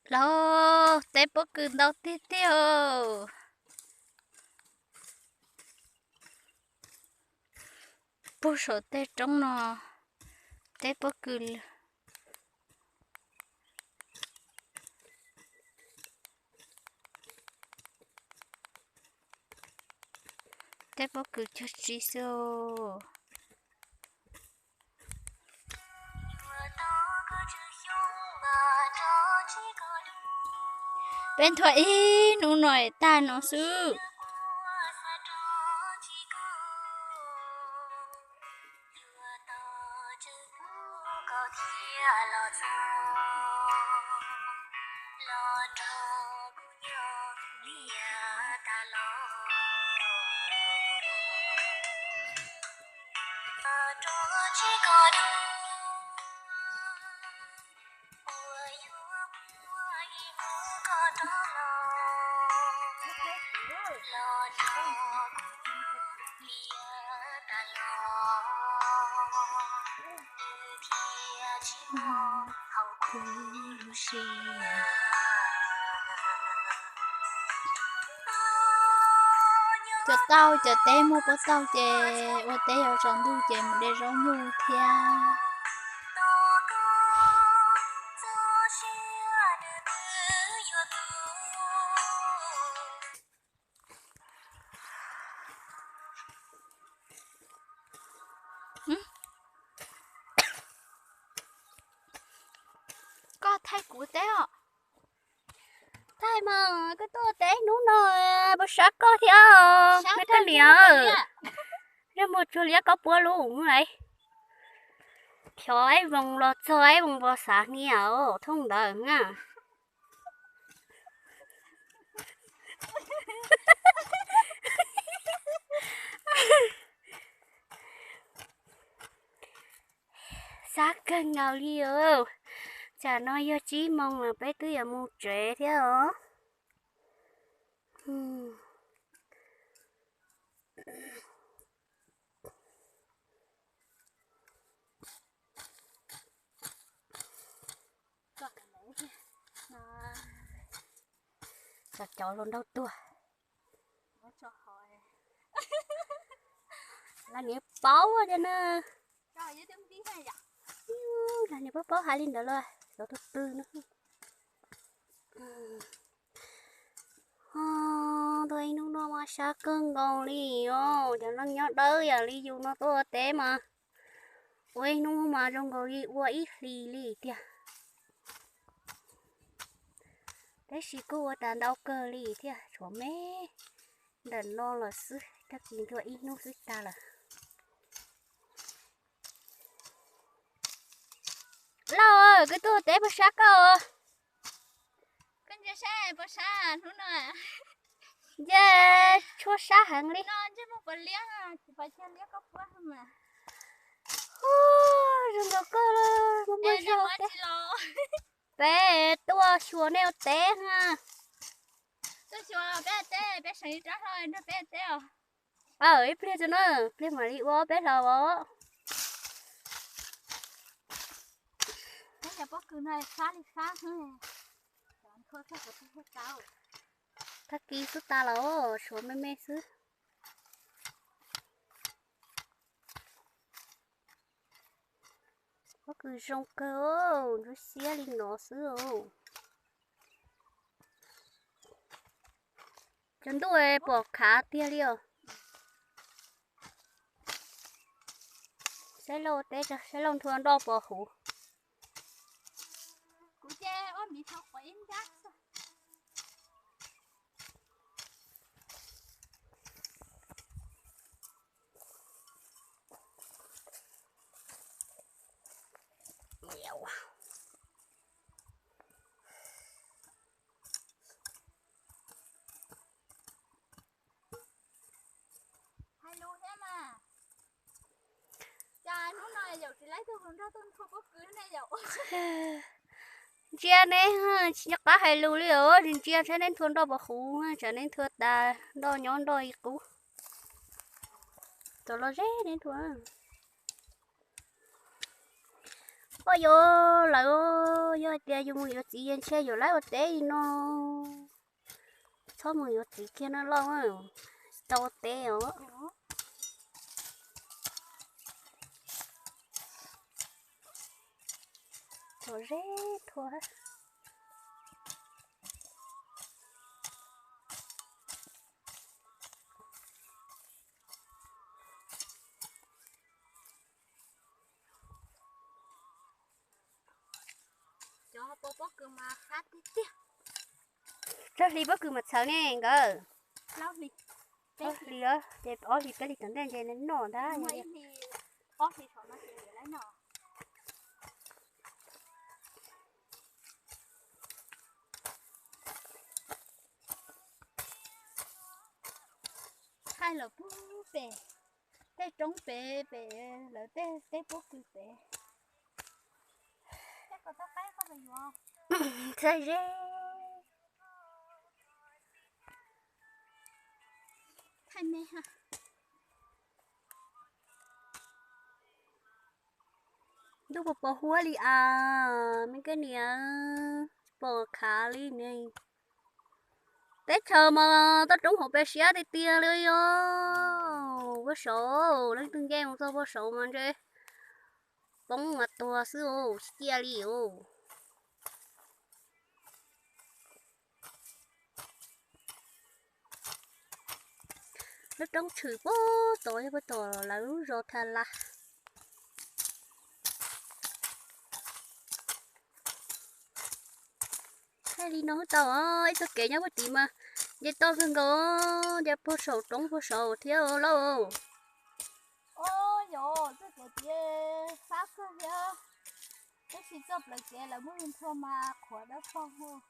Lauj, teb pob kws ntau tiag tiag os. Puag saum tej roob no, teb pob kws, teb pob kws cuag tsi xwb. Peb nthua ib hnub no tag no xwb. Cov tauj, cov teb muaj pob tauj ces ua teb yuav tsaus ntuj ces mus de zaub nyuj thiab. Koj thaij kuv teb os. Thaij mas, koj tuaj teb hnub no puas sab koj thiab? Neb koj niam, neb muag tsuag liab koj puab lub lawm. Xyov ib voos los txog ib voos pos xav hnia os thooj ntawd na. Sab kawg nkaus li os. Tsam no yog tsib moos lawm peb twb yuav mus tsev thiab os. Cov cov los nraug tuag. Lawv niam paub tias na. Lawv niam paub paub hais li ntawd los cov tus twg no. Ho, tuaj ib hnub no mas sab kawg nkaus li os. Cov neeg nyob dawb yam li yus no tuaj ua teb mas ua ib hnub mas zoo nkaus li ua ib hlis li tiag. Tab sis kuj ua tas ntau kawg li thiab, tshuav me ntawm no lawm xwb, tag kis ntuag ib hnub xwb tag lawm. Lauj, koj tuaj teb puas sab koj? Koj ntsia saib puas sab hnub no. Nce tshuab sab heev li. Zoo nkaus koj, peb tuaj xyuas nej ua teb ha. Aw, ib pliag tso na, pliag mam li ua peb hlo os. Tag kis xub tas los tshuav me me xwb. Pob kws zoo kawg, ntsuab xiab li no xwb os. Cov ntuj pom khav tiag li os. Saib lauj teb, saib lauj nthua nroj pos huv. Ntsia neb, tsis nco qab hais lus li os, ntsia saib neb nthua nroj pos huv, tsam neb nthua tas nroj nyob nroj ib qub. Txaus los ze neb nthua. Yog lawm, yog hais tias yus mus yuav txiv ces ntshe yuav laib ua teb li no. Txhob mus yuav txiv kiag no lauj, tsis tau ua teb os. Txog zeb thua. Cov pob kws mas qab tiag tiag. Tsawg hli pob kws mas txhawv ne nkawd? Plaub hli. Ob hlis, ces ob hlis peb hlis tom ntej ntshe noj ntag. Thaij lawm pug pem, tej roob pem, pem lawv tej teb pob kws pem. Thaij zeb. Ntuj puas pos huab li as me koj niam, tsis pom khav li ne. Teb chaws mas toj roob hauv pes siab tiag tiag li os. Pob saud, leej twg nce mus txog pob saud mas ntshe poob mas tuag xwb os, tsis ciaj li os. Lub roob tshwm puag tod, yog puag tod lawv lub zos Tha Las. Thaij li no tau, ib txoj kev nyob puag tid mas nce toj kawg nkaus, nce puag saum roob puag saud thiab lauj. Yog txoj kev tias fab kawg thiab, tab sis txoj plawv kev lawv muab nthua mas qhuav dawb paug.